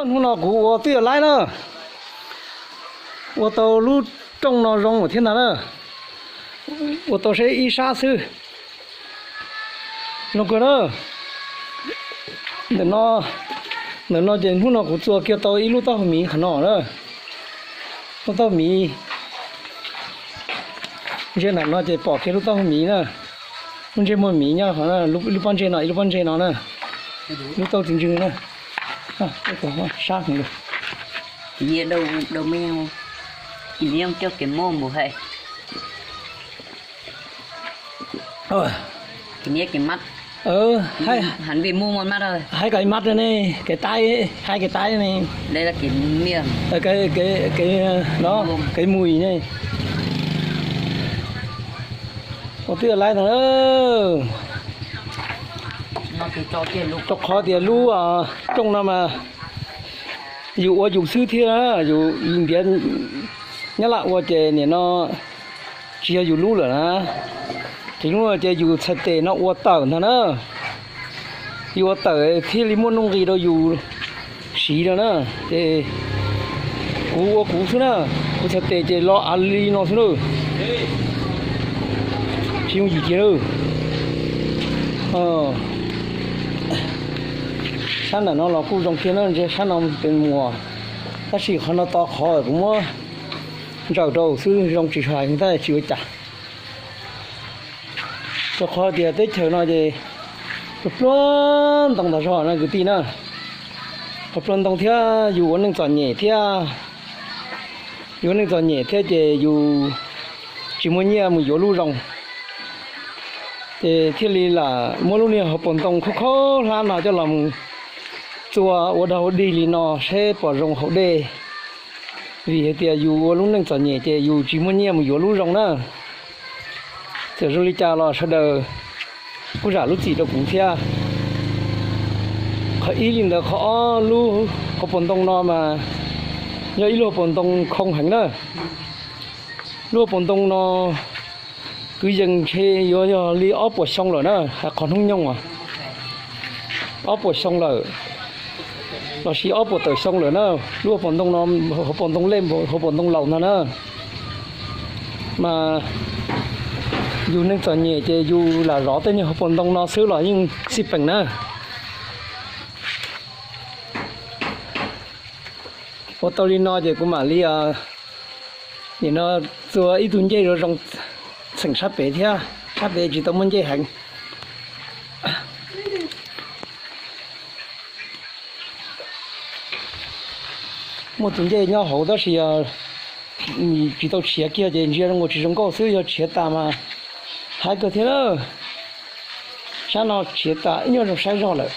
Hnub no kuv ua twb yog laib na, ua tau lub rooj no zoo thiab ntag na, ua tau seb ib sab xwb. Zoo kawg na. Ntawm no, ntawm no ces hnub no kuv txua kiag tau ib lub taub hau miv qhov no na. Lub taub hau miv, ntsia nram no ces pom kiag lub taub hau miv na. Lub ntsej muag miv nyob qhov, lub pob ntseg no, ib lub pob ntseg no na. Lub taub txiv ntswg na. Sab heev li. Cia li coj kev muaj mus hais. Hais kom ib mab ne, kev taib, hais kev taib ne, kev mus ne. Ua twb yog laib ntag. Rau qhov tias lub rooj no mas yus ua yus xwb thiab, yus ntiav Nyab Laj ua ces nim no tsis yog yus lub lawm na. Ces hnub no ces yus txhais tes no ua tawm ntag na. Yus ua tawm thiaj li muaj nuj nqis rau yus siv no na. Ces kuv ua kuv xwb na, kuv txhais tes ces los av li no xwb na. Tsis yooj yim kiag na. Sab nram no los kuj zoo kiag na, ntsia sab no tes muas, tab sis qhov no to qhov kuv muab ntsaws rau xwb zoo tsis hais tab tsis ua cas. Rau qhov tias teb chaws no ces pluag pluag ntoo tas zog na kwv tij na. Pluag pluag ntoo thiab yus ua neej txom nyem thiab, yus ua neej txom nyem thiab ces yus tsis muaj nyiaj mus yuav lub zoo, ces thiaj li lam muab lub niag hauv paus ntoo khaub khaub hlab no coj los mus txua ua dog ua dig li no seb pom zoo haus dej. Vim hais tias yus ua lub neej txom nyem ces yus tsis muaj nyiaj mus yuav lub zoo na. Txawm zoo li cas los sawv daws kuj zam lub txim rau kuv thiab. Qhov ib li ntawd, qhov ob, lub hauv paus ntoo no mas yog ib lub hauv paus ntoo khoo heev na. Lub hauv paus ntoo no kwv yees ntshe yuav yog li ob puas xyoo lawm na, hais qhov hnub nyoog os. Ob puas xyoo lawm, los sis ob puas tawm xyoo lawm na. Lub hauv paus ntoo no, hauv paus ntoo lej, hauv paus ntoo laus ntag na. Mas yus neej txom nyem ces yus lam zov tej niag hauv paus ntoo no xwb los yeej xij peem na. Ua tau li no ces kuv mam li, nim no txua ib tug ncej zoo zoo txheem sab pem thiab, sab pem tsis tau muaj ncej heev. Muaj tus ncej nyob hauv tab sis tsis tau tshiav kiag ces ntsia zoo tsis zoo nkauj xwb, yog tshiav tas mas haib kawg thiab na. Sab no tshiav tas ib nyuag zoo saib zog lawm.